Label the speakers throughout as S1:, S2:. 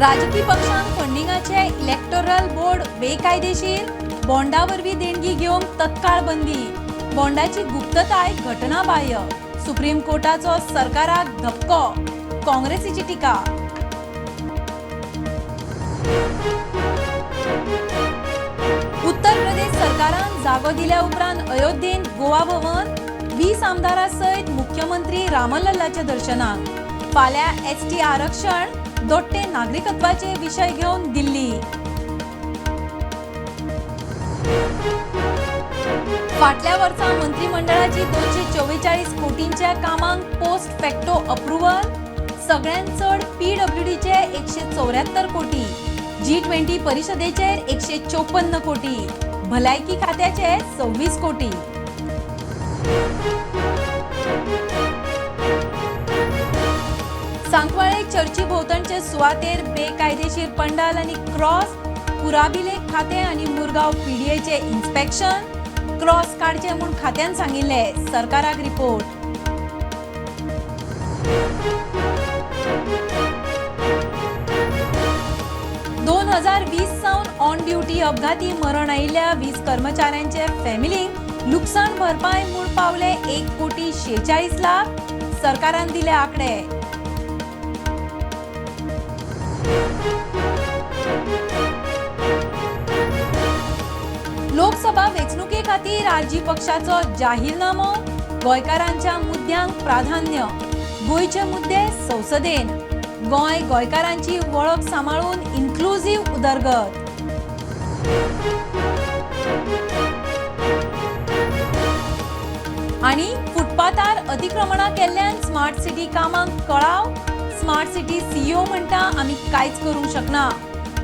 S1: राजकी पक्षांक फंडिंगाचे electoral board बेकायदेशीर, बॉन्डा वरवीं देणगी घेवंक तत्काळ बंदी. बॉन्डाची गुप्तताय घटनाबाह्य. सुप्रीम कोर्टाचो सरकाराक धपको. काँग्रेसीची टिका. उत्तर प्रदेश सरकारान जागो दिल्या उपरांत अयोध्येंत गोवा भवन, 20 आमदारां सयत मुख्यमंत्री रामलल्लाच्या दर्शनाक. फाल्यां एसटी आरक्षण, दोट्टे नागरिकत्वाचे विशय घेवन दिल्ली. फाटल्या वर्सा मंत्रिमंडळाची 244 कोटींच्या कामांक पोस्ट फॅक्टो अप्रुव्हल. सगळ्यांत चड पीडब्ल्यूडीचे 174 कोटी, जी20 परिशदेचेर 154 कोटी, भलायकी खात्याचे 26 कोटी. सांकवाळे चर्ची भोवतणचे सुवातेर बेकायदेशीर पंडाल आनी क्रॉस. पुराभिलेख खातें आनी मुरगांव पीडीएचे इन्स्पेक्शन. क्रॉस काडचे म्हूण खात्यान सांगिल्ले, सरकाराक रिपोर्ट. 2020 सावन ऑन ड्युटी अपघाती मरण आयिल्ल्या 20 कर्मचाऱ्यांचे फॅमिलींक लुकसाण भरपाय म्हूण पावले 1 कोटी 46 लाख. सरकारान दिले आकडे. लोकसभा वेंचणुके खातीर आरजी पक्षाचो जाहीरनामो. गोंयकारांच्या मुद्द्यांक प्राधान्य. गोंयचे मुद्दे संसदेन. गोंय गोंयकारांची वळख सांबाळून इन्क्लुझीव उदरगत. आनी फुटपाथार अतिक्रमणां केल्ल्यान स्मार्ट सिटी कामांक कळाव. स्मार्ट सिटी सीईओ म्हणटा, आमी कांयच करूंक शकना.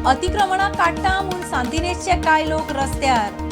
S1: अतिक्रमणां काडटा म्हूण सांतिनेजचे कांय लोक रस्त्यार.